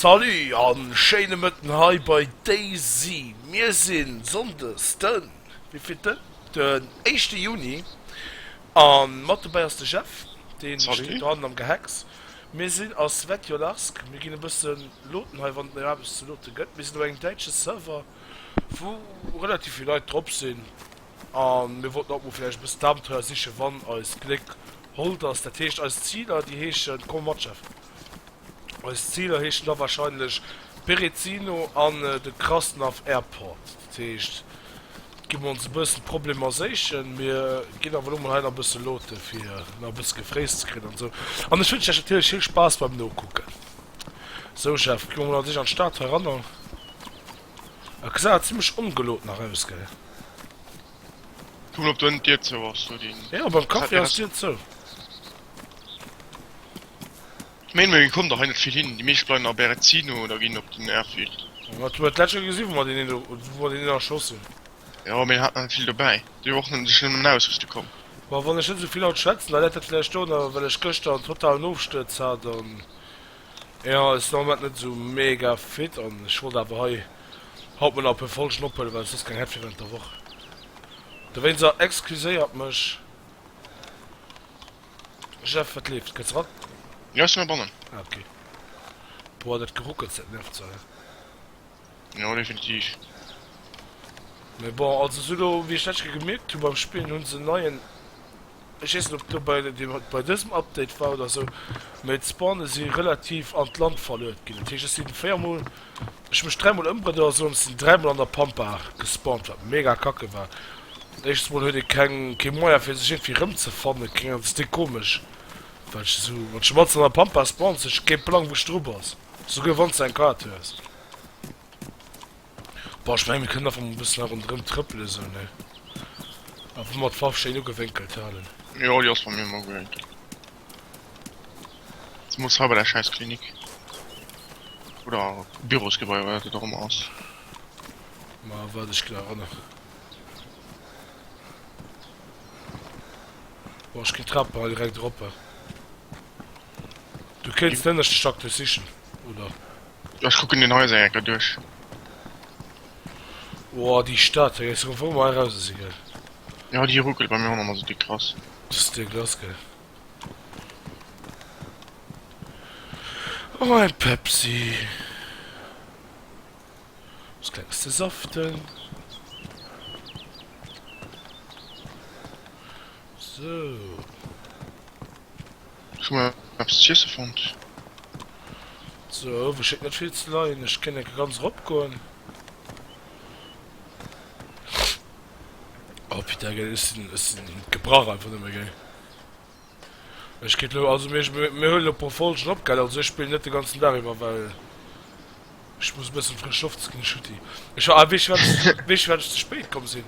Salut an schéine Mëtten hei bei DayZ. Mir sinn Sonndes den wéivillten? Den éischte Juni an mat dobäi ass de Jeff, deen steet dohannen am Gehecks. Mir sinn a Svetjolarsk, mir ginn e bëssen looten hei wann et nach eppes ze loote gëtt. Mir sinn op engem däitsche Server wou relativ vill Leit drop sinn an mir wollten och mol villäicht e bëssen d'Abenteuer sichen wann eist Gléck hold ass. Dat heescht eis Ziler déi heeschen, komm mat Jeff. Eis Ziler heeschen da wahrscheinlech Berezino an de Krasnov Airport. Dat heescht, gi mer ons e bëssen d'Problemer séichen. Mir ginn awer elo mol hei nach e bësse loote fir nach e bësse Gefréiss ze kréien an esou. An ech wënschen iech natierlech vill Spaass beim Nokucken. Sou Jeff, gi mer mol an sech an d'Stad hei eranner. Et gesäit awer zimlech ongelot nach aus, gell? Kuck mol op do ënnen d'Dier zou ass, do déi. Jo, beim Café ass d'Dier zou. Méi mir kommen der hei net vill hin, déi meescht bleiwen a Berezino oder ginn op den Airfield. Wat hu mer d'lescht Kéier gesi wou mer deen een do, wou mer deen een erschoss hunn? Jo, mee haten net vill dobäi, déi hu och net sech nëmmen ausriichte komm. Bon, wann ech net esou vill haut schwätzen, da läit dat vläicht dorunner, well ech gëschter en totalen Ofstuerz hat an jo, ech sinn am Moment net esou mega fit an ech wollt awer hei haut mol nach e puer Folgen ophuelen, well ech soss keng hätt fir während der Woch. Dowéinst excuséiert mech. Jeff, wat leeft? Kënns ran? Jo, ech sinn heibannen. Ah, ok. Boah, dat Geruckels, dat nervt sou, he? Jo, definitiv. Mee bon, also sou lo, wéi ech d'lescht Kéier gemierkt hu beim Spillen, hu se en neien, ech weess net, ob do bei deem, bei dësem Update war oder sou, mee d'Spawne si relativ an d'Land verluet ginn. Dat heescht, ech sinn 4 mol, Ech hu mech dräimol ëmbruet oder sou an ech sinn dräimol an der Pampa gespawnt, wat mega kacke war. Éischtens mol huet ee keng kee Moyen fir sech iergendwéi rëmzefannen, keng Ahnung, dat ass déck komesch, well ech esou, wann s de matzen an der Pampa spawns, hues du kee Plang wou s de dru bass, souguer wann s de eng Kaart hues. Bon, ech mengen mir kënnen einfach mol e bëssen hei ronderëm trëppelen esou, ne? Einfach mol d'Waff schéin ugewénkelt halen. Jo, déi ass bei mir ëmmer ugewénkelt. Zemools hei bei der schäiss Klinik. Oder Bürosgebai, oder wat et och ëmmer ass. Ma waart, ech ginn eranner. Boah, ech ginn d'Trap hei direkt erop. Du kéints den ënneschte Stack duerchsichen, oder? Ja, ech kucken den Haiser eng Kéier duerch. Boah, déi Stad hei, ech wou mer hei raus si, gell? Ja, déi ruckelt bei mir och nach ëmmer sou déck krass. Dat ass déck lass, gell? Oh ein Pepsi. Was klenges ze saften. So. Ech hu mol eppes z'iesse fonnt. So, wou schéngt net vill ze leien. Ech kéint enke ganz erop goen. Oh putain, gell, ech sinn, ech sinn gebrach einfach nëmme, gell. Ech kritt lo, also mir, mir huelen lo pro Folgen op, gell, also ech spillen net de ganzen Dag iwwer, well ech muss e bëssen frësch Loft ginn, Schutti. Ech war, ah, weess du wat ech, weess du wat ech ze spéit komm sinn?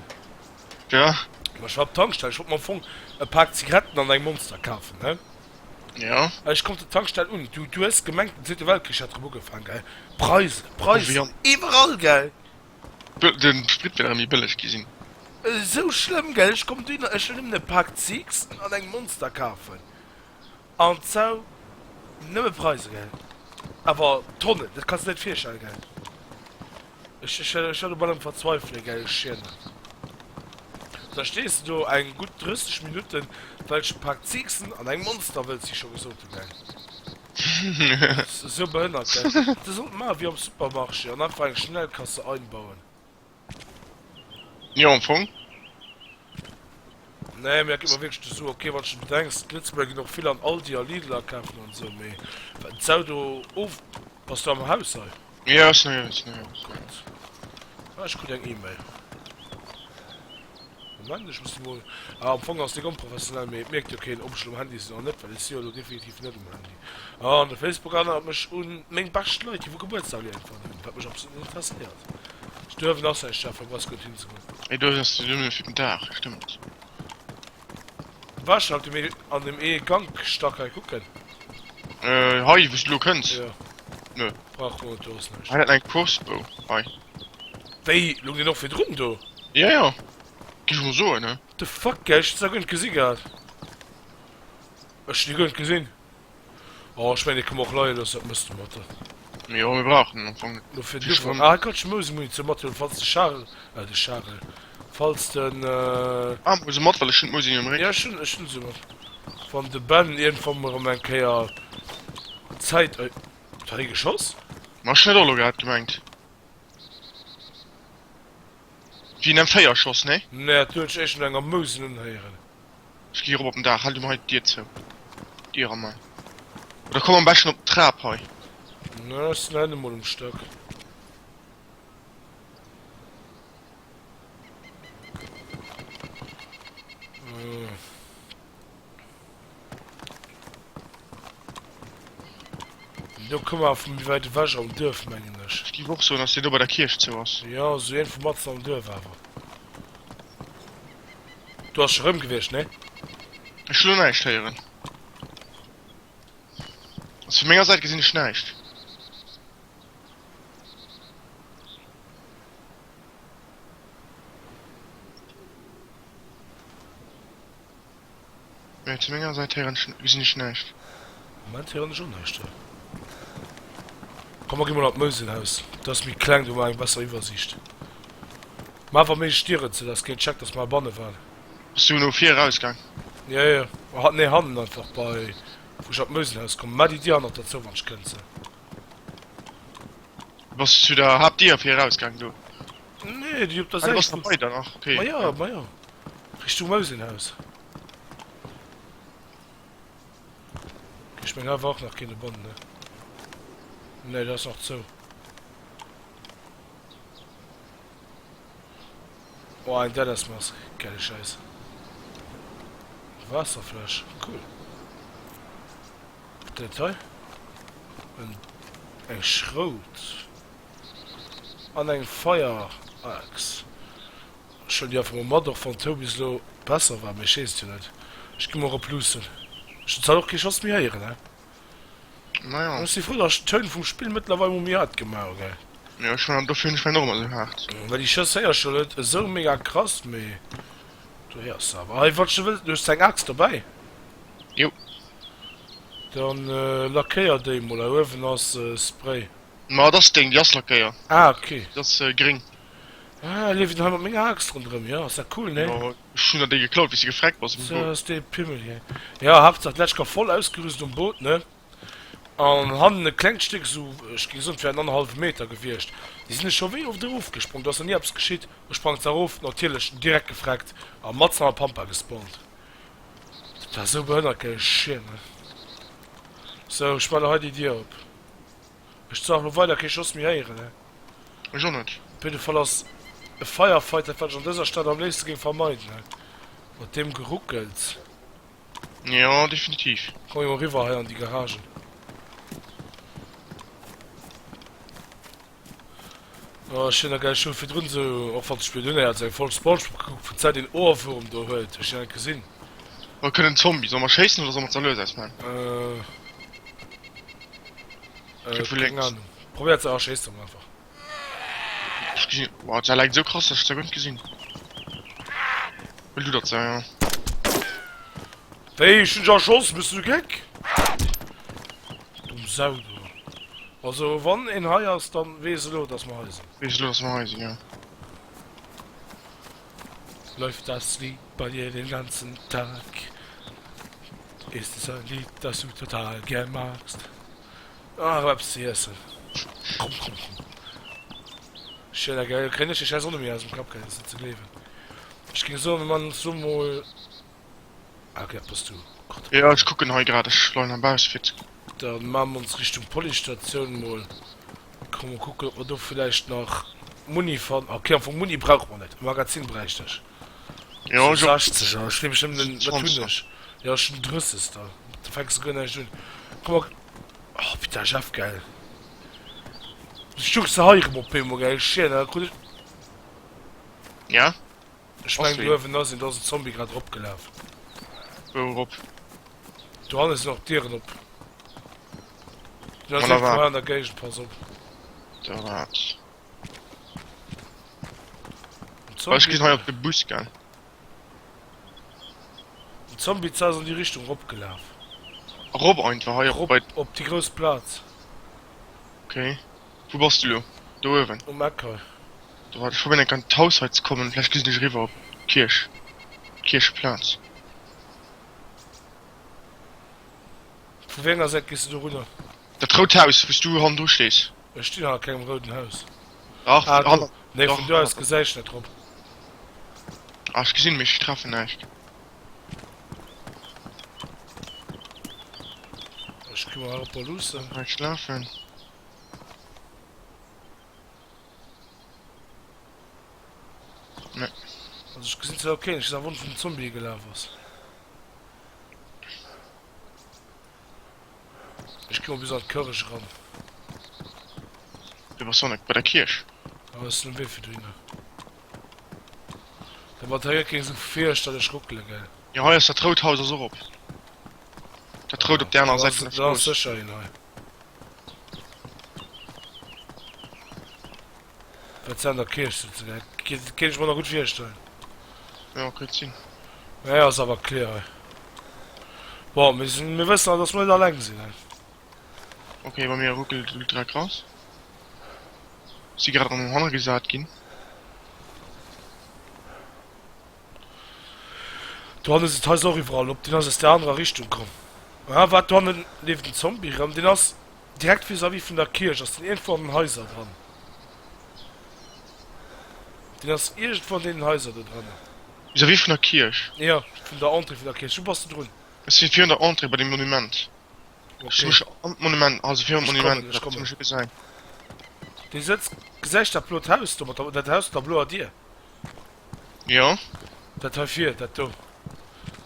Ja. Ma ech war op d'Tankstell, ech wollt mer am Fong e Pak Zigaretten an eng Monster kafen, ne? Ja. Ech komm zur Tankstell un, du, du hues gemengt, den Zweete Weltkrich hätt erëm ugefaang, gell. Preisen, Preisen, iwwerall, gell. Den Sprit wäert erëm méi bëlleg gi sinn. Esou schlëmm gell, ech komm dohinner, ech wëll nëmmen e Pak Zigs an eng Monster kafen an zou nëmme Preise gell, awer Tonnen, dat kanns de net virstellen gell, ech ech ech war do bal am verzweifelen gell, ech schiemen. Da stees de do eng gutt 30 Minutten well ech e Pak Zigsen an eng Monster wëlls, wéi ech scho gesot hu gell. Esou behënnert, gell? Se sollten maachen wéi am Supermarché an einfach eng Schnellkasse einbauen. Jo, am Fong. Nee, mee dat geet mer wierklech de Su. Ok, wann s de bedenks, d'Lëtzebuerger ginn och vill an Aldi a Lidl akafen an esou, mee wat d'Sau do of. Bass du am Haus hei? Jo, ech sinn hei, ech sinn hei. Gutt. Ah, ech krut eng E-Mail. Moment, ech muss déi mol. Ah, am Fong ass déck onprofessionell, mee et mierkt jo keen, ob ech elo um Handy sinn oder net, well ech si jo elo definitiv net um Handy. Ah, an de Facebook erënnert mech un meng bescht Leit, déi wou Gebuertsdag iergendwann hunn, wat mech absolut net interesséiert. Duerwen ass näischt, Jeff, da brauchs guer net hinzegoen. Ey, do ass de nëmme fir den Dag, stëmmt. War schon op dem an dem ee Gangstack hei kucken? Äh, hei, wou s du elo kënns? Jo. Nö. Brauch mer net, do ass näischt. Hei dat eng Crossbow, hei. Wéi, lung deen och virdrun do? Ja, ja. Géif ech mol soen, ne? The fuck, gell, ech hunn se guer net gesi gehat. Ech hunn déi guer net gesinn. Oh, ech mengen, déi kënne mer och leie loossen, wat mëss de mat der? Jo, mir brauchen en am Fong net. Lo fir den Ufank. Ah, hei kanns du Mousemunition mathuelen, falls de Charel, äh, de Charel, falls den, äh. Ah, Mouse mat, well ech hunn d'Mouse um Réck. Ja, ech hunn, ech hunn se mat. Wann de Ben iergendwann mol erëm eng Kéier Zäit, äh, huet hei ee geschoss? Ma ech hunn dat och elo grad gemengt. Wéi en M4 Schoss, nee? Nee, dat huet ech éischt no enger Mousen unhéieren. Ech gi erop op den Daach. Hal du mol hei d'Dier zou. D'Dier a mei. Oder komm am beschten op d'Trap hei. Nee, ech sinn hei net mol um Stack. Do koum awer vu méi wäit ewech am Duerf, mengen ech. Ech géif och soen, dass deen do bei der Kierch zou ass. Jo, esou iergendwou matzen am Duerf awer. Du ass scho rëm gewiescht, nee? Ech hu lo näischt héieren. Also vu menger Säit gesinn ech näischt. Nee, zu menger Säit héieren ech, gesinn ech näischt. Moment héieren ech och näischt hei. Komm mer gi mol an d'Mousenhaus, dat ass méi kleng, do hu mer eng besser Iwwersiicht. Mä awer méi Stieren ze, dass keen checkt, dass mer heibanne waren. Bass du no vir erausgaang? Jo, jo. Ah, nee, hannen einfach bei, wou ech an d'Mousenhaus kommen. Mä déi Dier hannert der zou, wann ech kënnt se. Bass du zu der Haaptdier vir erausgaang do? Nee, déi op der Ah, du Säit. bass nach weider nach, okay. Ma jo, ma jo. Richtung Mousenhaus. Ech meng hei war och nach keen dobannen, ne? Nee, dat ass nach zou. Oh, eng Dennis-Mask. Geile Scheiß. Waasserfläsch. Cool. Wat dat hei? En, eng Schrout. An eng Feier-Axt. Ech huelen déi einfach mol mat, och wann d'Hou bis elo besser war, mee ech weess et jo net. Ech gi mol erop luussen. Ech hunn zwar och kee Schoss méi héieren, he? Naja. Ech si frou, datt ech d'Toun vum Spill mëttlerweil mol méi haart gemaach hu, gell? Jo, ech hunn, dofir hunn ech mäin och ëmmer esou haart. Well déi Schëss héiers jo net esou mega krass, mee du héiers se awer. Hei, wann s de wëlls, du hues eng Axt dobäi? Jo. Dann lackéier déi mol. Hei uewen ass Spray. Ma et ass deng, déi ass lackéiert. Ah, ok. Déi ass gréng. Ah, leeft en hei mat menger Aaxt ronderëm, jo, ass dat cool, nee? Jo, ech hunn der déi geklaut, wéi s de gefreckt bass um Boot. Ass dee Pimmel hir. Jo, Haaptsaach d'lescht Kar voll ausgerüst um Boot, ne? An hannen e klengt Stéck, esou, ech géing soen, et wär en annerhallwe Meter gewiescht. Déi sinn ech scho wéi oft erofgesprong, do ass nach ni eppes geschitt. Ech sprangen zwar erof, natierlech direkt gefreckt a matzen an der Pampa gespawnt. Dat war esou behënnert, gell, Schir, ne? Sou, ech maachen hei déi Dier op. Ech zwar elo weider kee Schoss méi héieren, he? Ech och net. Op jidde Fall ass e Firefight dat wat ech an dëser Stad am léifste géing vermeiden, he? Mat deem Geruckels. Jo, definitiv. Komm emol riwwer hei an déi Garagen. Oh, ech hunn da gleich scho virdrun sou, och wann d'Spill dunn hat, sou eng Folg Spongebob gekuckt, vun Zäit een Ohrwurm do huet, ech hunn net gesinn. Oh, kënnt en Zombie. Solle mer schéissen oder solle mer zerlues ausmaachen? Äh, äh, Kënnt vu keng lénks. Ahnung. Probéiert se, ah, schéisst emol einfach. Ech gesinn, boah, dat läit esou krass, dass ech dat guer net gesinn. Wëll du dat se, ja. Wéi, ech hunn dech erschoss, bist du geck? Dumm Sau, du. Also wann een hei ass, dann weess elo dass mer hei sinn. Weess elo dass mer hei sinn, jo. Läuft das Lied bei dir den ganzen Tag? Ist es ein Lied, das du total gern magst? Ah, erëm eppes ze iessen. Komm, komm, komm. Schéiner, gell? Kréien ech déi Schäiss och net méi aus dem Kapp, gell? Dat ass net ze gleewen. Ech géing soen, mir man ons lo mol. Ah, okay, dat bass du. Gott. Jo, ech kucken hei grad, ech leien am Bausse fir ze. Dann maache mer ons Richtung Policestatioun mol. Komm mol kucken, ob mer do villäicht nach Muni fannen. Okay, am Fong Muni brauche mer net. E Magazin bräicht ech. Jo, ech och. 60 er. Ech neem bestimmt den, wat hunn ech? Jo, ech hunn den 30 er. Da fänks de guer näischt un. Komm mer, oh putain, Jeff, gell. Ech juchze hei erëm op eemol, gell. Ech da krut ech. Ja? Ech mengen do uewen ass een, do ass en Zombie grad eropgelaf. Wou erop? Do hanne sinn och d'Dieren op. Den ass iergendwou hei an der Géigend, pass op. Da waart. Ech ginn hei op de Bus, gell. En Zombie ass an déi Richtung eropgelaf. Erop einfach hei op? Erop op déi grouss Plaz. Ok. Okay. Wou bass de lo? Do uewen? Um Eck hei. Do, waart, ech probéieren enk an d'Haus hei ze kommen, vläicht gesinn ech eriwwer op d'Kierch, d'Kiercheplaz. Vu wéi enger Säit gees de do runner? Dat rout Haus, wou s du hannendru stees. Ech stinn hanner kengem rouden Haus. Dach, Ah, do. hanner, Nee, dach, vun do aus hanner. gesäich ech net drop. Ah, ech gesinn, mee ech treffen näischt. Ech gi mol hei op luussen. Hei schlafen. Nee. Also ech gesinn zwar okay, ech sinn awer vum Zombie gelaf ass. Ech gi mol bis an d'Kërrech eran. Du bass och net bei der Kierch. Awer ech sinn um Wee fir dohinner. Domat hei gëtt keng esou fierchterlech ruckele gell. Jo hei ass dat rout Haus ass och op. Dat rout op der anerer Säit vun der Da ass Strooss. sécher een hei. Wat se an der Kierch sëtzen gell. Kéint ech mer nach gutt virstellen. Jo kéint sinn. Mä ass awer clear hei. Bon mir sinn, mir wëssen awer dass mer net alleng sinn hei. Ok bei mir ruckelt et ultra krass. Si grad erëm um Hanner gesat ginn. Dohanne sinn d'Haiser och iwwerall op. Deen ass aus der anerer Richtung komm. Ah, wat? Dohanne leeft en Zombie erëm. Deen ass direkt vis-à-vis vun der Kierch, ass deen iergendwou an den Haiser dran. Deen ass iergendwou an deenen Haiser do dran. Vis-à-vis vun der Kierch? Jo, vun der Entrée vun der Kierch. Wou bass de drun? Ech sinn virun der Entrée bei dem Monument. Ech hu Okay. mech an d'Monument, also virun Ech d'Monument kommen, ech gesat, dass kommen. mech e gesäit. Dee sëtzt, gesäis dat blot Haus do mat der, dat Haus mat der bloer Dier? Jo. Dat hei vir, dat do.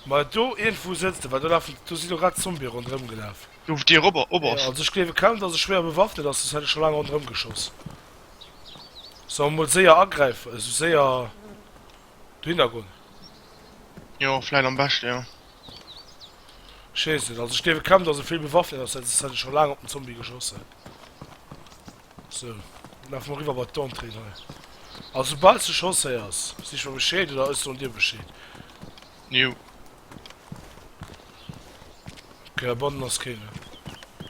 Ma do iergendwou sëtzt e, well do lafen, do si lo grad Zombië ronderëm gelaf. Do wou d'Dier op op Jo, ass. also ech gleewe kaum, dass e schwéier bewaffnet ass, soss hätt e scho laang ronderëm geschoss. Solle mer mol séier agräifen, esou séier dohinner goen? Jo, vläit am beschte, jo. Ech weess net, also ech gleewe kaum, dass e vill bewaffnet ass, well soss hätt e scho laang op den Zombie geschoss. Sou, lafe mer eriwwer bei d'Entrée hei. Also soubal s de Schoss héiers, sich mer Bescheed oder ech soen dir Bescheed. Jo. Ok, heibannen ass keen, ne?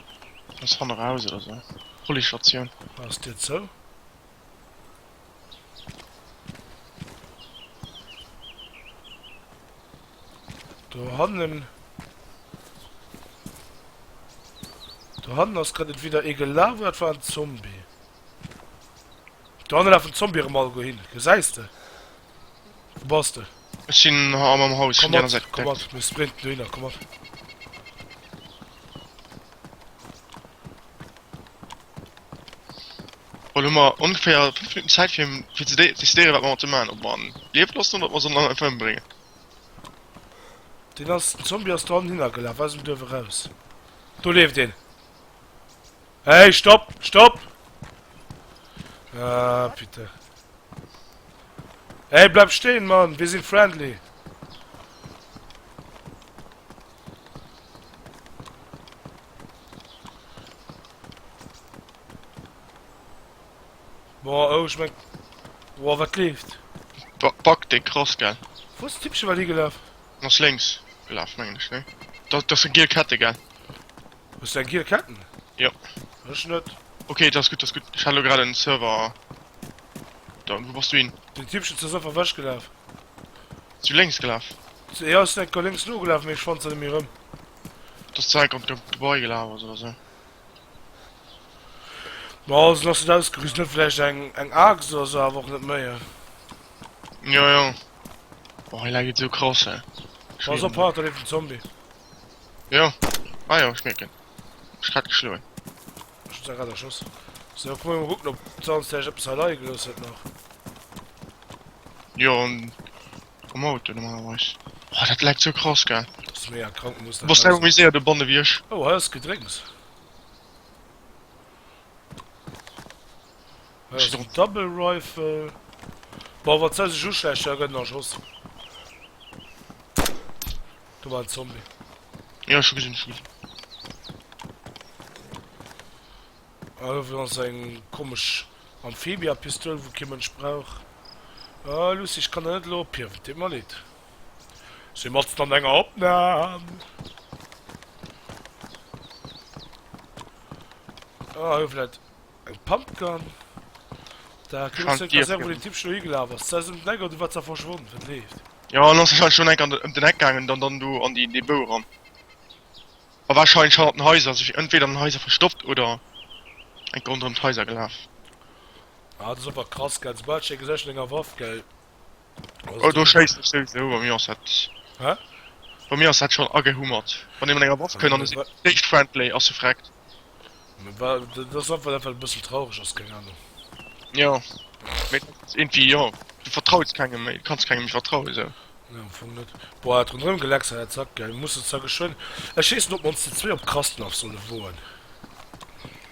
Ass hanne raus oder sou. Policestatioun. Hei ass d'Dier zou. Dohannen. Dohannen ass grad entweder ee gelaf oder et war en Zombie. Dohanne lafen d'Zombie erëm alleguer hin. Gesäis de? Wou bass de? Ech sinn am am Haus, Komm vun der aner mat, Säit komm gedeckt. mat, mir sprinten dohinner, komm mat. Bon, elo hu mer ongeféier 5 Minutten Zäit fir fir ze decidéieren, wat mer mat em maachen, ob mer en liewe loossen oder ob mer se dann einfach ëmbréngen. Deen ass, den Zombie ass dohannen hinner gelaf, aus dem Duerf eraus. Do leeft een. Hey, stopp, stopp! Ah, putain. Hey, bleib stehen, Mann, wir sind friendly. Boah, oh, ech meng... Boah, wat leeft? Back déi krass, gell? Wou ass de Typchen well higelaf? En ass lénks gelaf, mengen ech, nee? Dat ass eng giel Kette, gell? Hues du eng giel Ketten? Jo. Ech net. Ok, dat ass gutt, dat ass gutt. Ech hat elo grad en Server. Da, wou bass du hin? Den Typchen ass einfach ewech gelaf. Bass du lénks gelaf? Jo, ech sinn enker lénks nogelaf, mee ech fannen se net méi erëm. Dass du enker op d'Gebai gelaf ass oder sou. Ma also ass et ausgerüst, net vläicht eng eng Aaxt oder sou, awer och net méi. Jo jo. Oh hei läit et sou krass he. Pass op hannert der leeft en Zombie. Jo. Ah jo, ech mierken. Mech grad geschloen. Ech hunn se grad erschoss. Sou, komm mir mol kucken ob d'Sans vläicht eppes hei leie gelooss huet nach. Jo am Auto normalerweis. Oh dat läit sou krass gell. Dat ass mega krank, muss Du bass dräimol méi séier dobanne wéi ech. Oh hei ass Gedrénks. Hei ass en Double Rifle. Bon, wat soll sech uschläichen, da gëtt en erschoss. Do war en Zombie. Jo, ech hu gesinn, ech hu gesinn. Ah, do ass eng komesch Amphibia-Pistoul, wou kee Mënsch brauch. Ah, Lucy, ech kann der net elo ophiewen, deet mer leed. Si matzen an enger Opnahm. Ah, hei vläit. Eng Pumpgun. Da kritt Scheint de Dir Kasär, wou den Typ schon higelaf ass. Da ass ëm den Eck an du war zwar verschwonnen, wat leeft. Jo, an ass wahrscheinlech schon enk an ëm den Eck gaangen, dann dann do an déi dee Bou eran. A wahrscheinlech hannert den Haiser, sech entweder an den Haiser verstoppt oder enk ronderëm d'Haiser gelaf. Ah, dat ass awer krass, gell. Soubal ech ee gesäit mat enger Waff, gell. Oh, do schéissen ech souwisou, bei mir ass dat. Hä? Bei mir ass dat schon agehummert. Wann ee mat enger Waff kënnt an e seet éischt friendly, ass e freckt. Dat ass einfach einfach e bëssen traureg ass, keng Ahnung. Jo, mee dat ass iergendwéi, jo, du vertrauts kengem méi, du kanns kengem méi vertrauen esou. Nee, am Fong net. Boah, hat ronderëm geleckst, hat zack, gell. Mir mussen zwar geschwënn, ech weess net, ob mer ons déi zwee op Krasnov solle woen.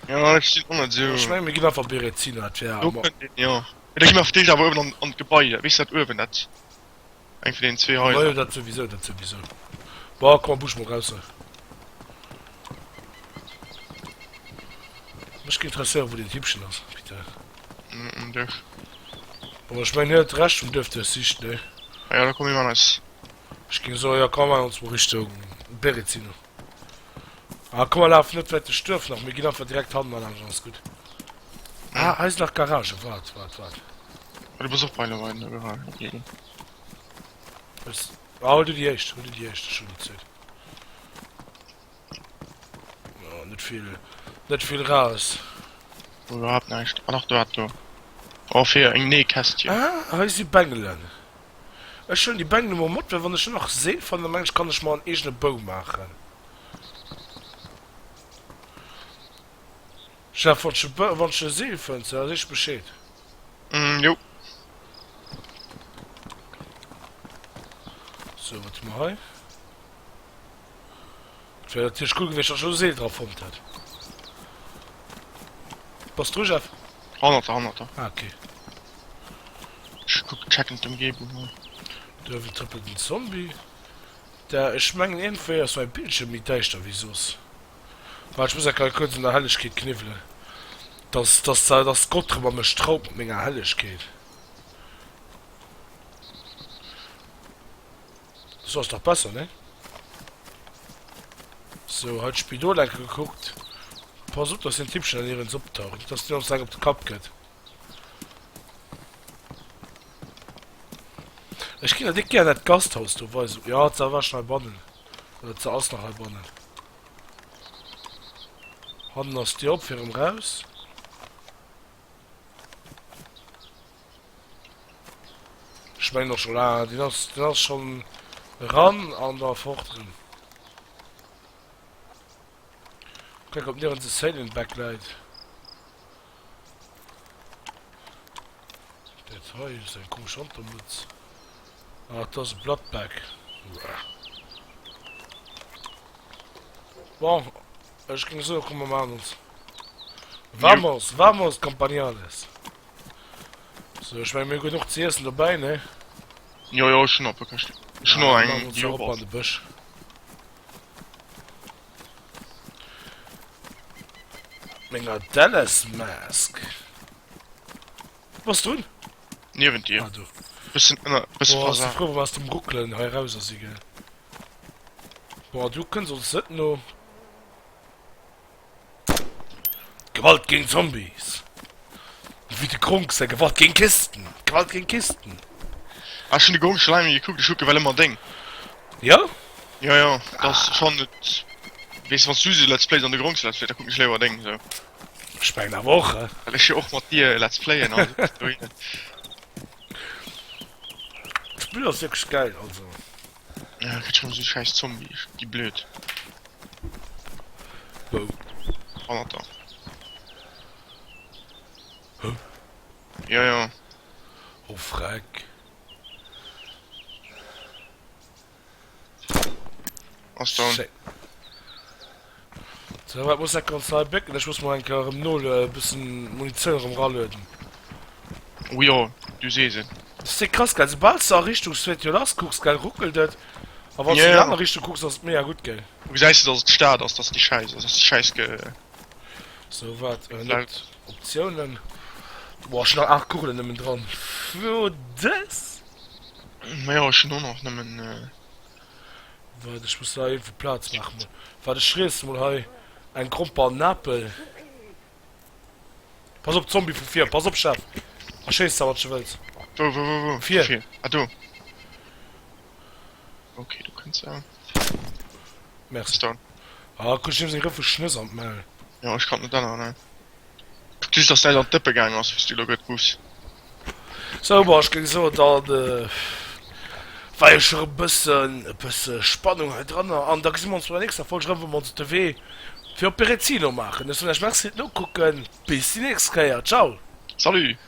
Jo, ech sinn och net esou. Ech mengen, mir ginn einfach Berezina, dat wär. Do kënnt een, jo. Mee da gi mer vläicht awer uewen an, an d'Gebai, weess de dat uewen, dat, eng vun deenen zwee Haiser. Jo, dat souwisou, dat souwisou. Boah, komm, busch mol raus hei. Mech géif interesséieren, wou deen Typchen ass, putain. Mm, dech. Bon, ech mengen, hien huet d'Recht vum Duerf duerchsicht, ne? Ah ja, da komm mir man eis. Ech géing soen, jo, komm, mer man ons mol Richtung Berezino. Ah, komm, mer lafen net wäit duerch d'Duerf nach, mir ginn einfach direkt hannen erlaanscht an ass gutt. Ah, hei sinn nach Garagen, waart, waart, waart. Ah, du bass och bei elo an der Garage, okay. Ech, ah, hol du déi éischt, hol du déi éischt, ech hunn déi zweet. Ja, net vill, net vill raus. Überhaupt näischt. Ah dach, do hat do. Oh, fir eng Nähkästchen. Ah, hei si Bengelen. Ech huelen déi Bengele mol mat, well wann ech do nach Seel fannen, da mengen ech, kann ech mer en eegene Bou maachen. Jeff, wann s de wann s de Seel fënns, da sees Bescheed. Mm, jo. Sou, wat hu mer hei? Et wär natierlech cool gewiescht, wann ech do Seel dra fonnt hätt. Bass dru, Jeff? Hannert der, hannert der. Ah, okay. Ech kucken, checken d'Umgebung hei. Do uewen trëppelt en Zombie. Da, ech mengen iergendwéi ass mäi Bildschierm méi däischter wéi soss. Waart, ech muss enker kuerz un der Hellegkeet kniwwelen. Dass, dass, dass Gott rëm a mech traut mat menger Hellegkeet. Sou ass dach besser, ne? Sou, hei d'Spidol enke gekuckt. Pass op, dass deen Typchen da nirgends optaucht, net dass deen ons eng op de Kapp gëtt. Ech ginn der déck gär dat Gasthaus do weisen. Jo, d'Sa war schon heibannen. Oder d'Sa ass nach heibannen. Hannen ass d'Dier op fir erëm raus. Ech mengen och scho laang, deen ass, deen ass schonn eran an da fort erëm. Kucken, ob nirgends e Silent Bag läit. Dat hei ass eng komesch Wantermütz. Ah, dat ass e Blood Bag. Uah. Bon, ech géing soen, komm mer maachen ons. Vamos, vamos, Campagnales! Sou, ech mengen mir hu genuch ze iessen dobäi, ne? Jo, jo, ech hunn op e Këscht. Ech hunn och eng déi op ass. An de Bësch. Menger Dallas Mask. Wo bass drun? Niewent dir. Ah, do. Bëssen ënner, bëssen Boah, ass de frou, wa mer aus dem Ruckelen hei raus si, gell? Boah, du kënns ons net no. Gewalt géint Zombies! Wéi de Gronkh säi Gewalt géint Kisten! Gewalt géint Kisten! Ah, ech hunn de Gronkh scho laang méi gekuckt, ech kucke well ëmmer deng. Jo? Jo, jo, dat ass schonn net, weess de, wann s du se Let's Plays an de Gronkh se Let's Playt, da kucken ech léiwer deng, sou. Ech mengen awer och, he? Well ech jo och mat dir Let's Playen an dohinner. D'Spill ass wierklech gäil, also. Ja, kritt schon esou scheiß Zombie, déi blöd. Wou? Hannert der. Hä? Ja, ja. Oh, freck. Ass down. Schéin. So, wat muss dat ganz hei bécken? Ech muss mol eng Kéier erëm no e bëssen Munitioun erëm ralueden. Oh jo, du sees et. Dat ass krass, gell? Soubal s de a Richtung Svetiolas kucks, gell, ruckelt et. A wann s de an déi aner Richtung kucks, ass et mega gutt, gell? Du gesäis de, dass et d'Stad ass, dass déi Schäiss ass, dass déi Schäiss ge. So, wat? Net Optiounen. Boah, ech hunn nach 8 Kugelen nëmmen dran. Wou dës? Majo, ech hunn och nach nëmmen. Waart, ech muss hei iergendwou Plaz maachen mol. Waart, ech friesse mol hei eng Gromper an Apel. Pass op, Zombie vu vir, pass op Chef! Erschéiss se wann s de wëlls. Wou, wou, wou, wou? Vir. Vir. Ah do. Ok, do kënnt se. Merci. Down. Ah, krut ech deem seng rëffeg Schnëss an d'Maul. Jo, ech kann et net änneren, ne. Kuck just, dass näischt an d'Dëppe gaang ass, wéi s du elo gëtt buffs. Sou, bon, ech géing soen, dann war jo scho e bëssen, e bësse Spannung hei dranner. An da gesi mer ons bei der nächster Folg erëm, wou mer ons op de Wee fir op Berezino maachen. Ech soen iech Merci fir d'Nokucken. Bis déi nächst Kéier. Ciao! Salut!